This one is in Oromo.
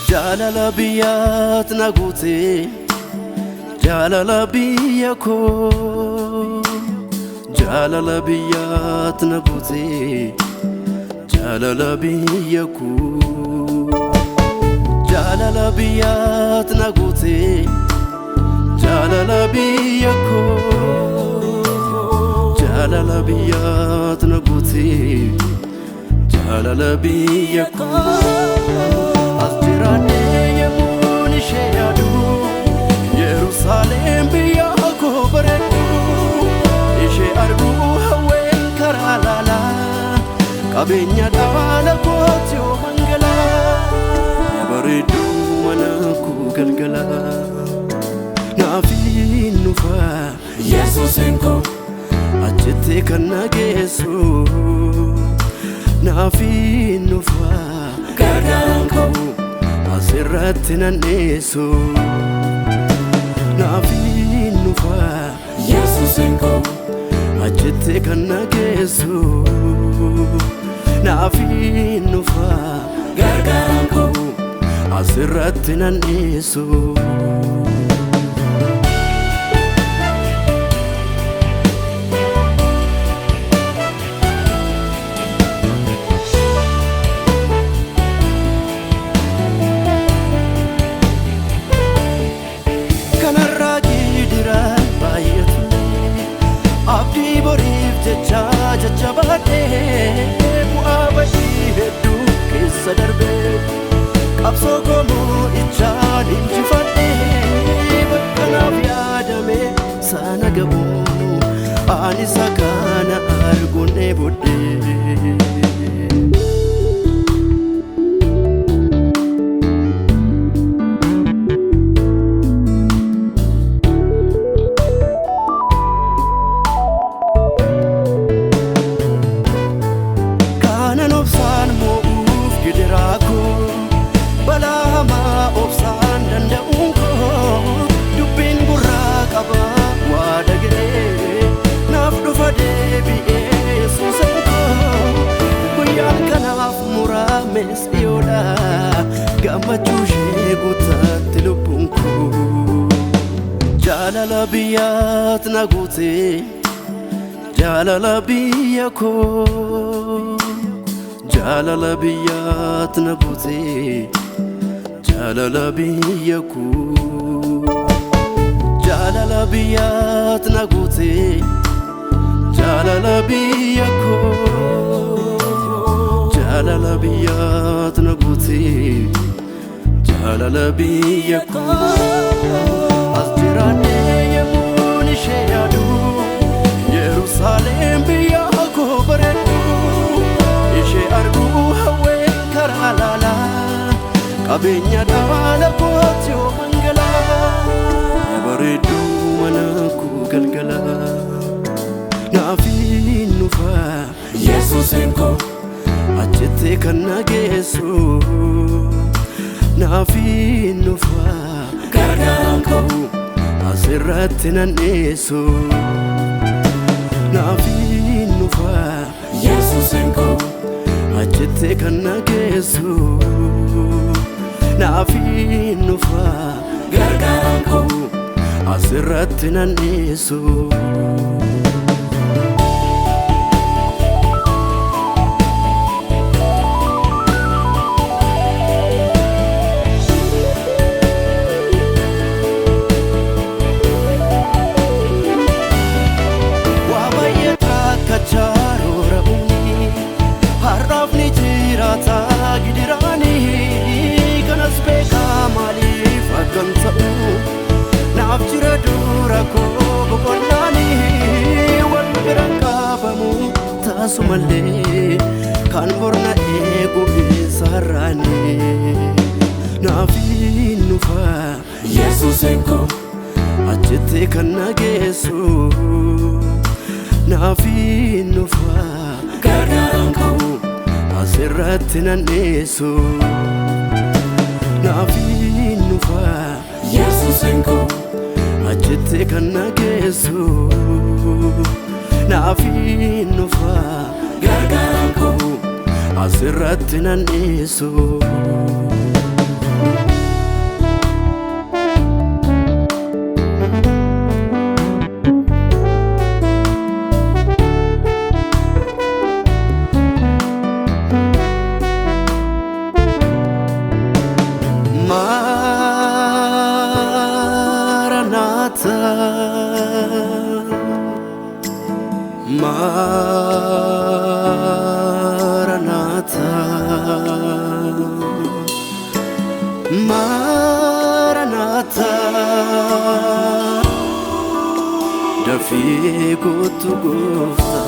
Jaalala biyyaat na guute, jaalala biyya koo. Jaalala biyyaat na guute, jaalala biyya koo. Jaalala biyyaat na guute, jaalala biyya koo. Jaalala biyyaat na guute, jaalala biyya koo. As jiraannee yemmuun ishee yaadu, Yerusaalem biyya koo bareeddu, ishee arguu hawween karaa laalaa, qabeenya dhaala kooti yoo mangalaa, bareedduu mana koo galgala. Naafiin dhufa Yesuusin koo, achitti kan na geessu. Naafiin dhufa gargaaraan koo, asirratti nan dhiyeessu. Naafiin dhufa Yesuusin koo, achitti kan na geessu. Naafiin dhufa gargaaraan koo, asirratti nan dhiyeessu. Kanarraa gidiraan baay'atullee, abdii boriif jecha jajjabaadhee, bu'aa ba'ii hedduu keessa darbee, qabsoo koomoo ichaan injifadhee, bakka naaf yaadame sana ga'u ani isa kana arguun dheebodhee. Kanan obsaan moo'uuf gidiraa koo, balaa hamaa obsaan danda'uun koo, dubbiin gurraa qaba waa dhaga'ee, naaf dhufa deebi'ee Yesuusan koo. Guyyaan kanaaf muraames dhiyoodha, gammachuu ishee guutaatti lubbuun koo. Jaalala biyyaat na guute, jaalala biyya koo. Jaalala biyyaat na guute, jaalala biyya koo. Jaalala biyyaat na guute, jaalala biyya koo. Jaalala biyyaat na guute, jaalala biyya koo. As jiraannee yemmuun ishee yaadu, Yerusaalem biyya koo bareeddu, ishee arguu hawween karaa laalaa, qabeenya dhaala kooti yoo mangalaa, bareedduu mana koo galgala. Naafiin dhufa Yesuusin koo, achitti kan na geessu. Naafiin dhufa gargaaraan koo, asirratti nan dhiyeessu. Naafiin dhufa Yesuusin koo, achitti kan na geessu. Naafiin dhufa gargaaraan koo, asirratti nan dhiyeessu. Waa baay'ee rakkachaa roora'uuni, har'aaf ni jiraata gidiraani. Kanas beekaa maaliif akkan ta'u, naaf jira dura koo boqonnaani. Wal bira qabamu taasumallee, kan borna eegu isa har'aani. Naafiin dhufa Yesuusin koo, achitti kan na geessu. Naafiin dhufa gargaaraan koo, asirratti nan dhiyeessu. Naafiin dhufa Yesuusin koo, achitti kan na geessu. Naafiin dhufa gargaaraan koo, asirratti nan dhiyeessu. Maranatha, Maranatha, Maranatha, dafii kottu gooftaa.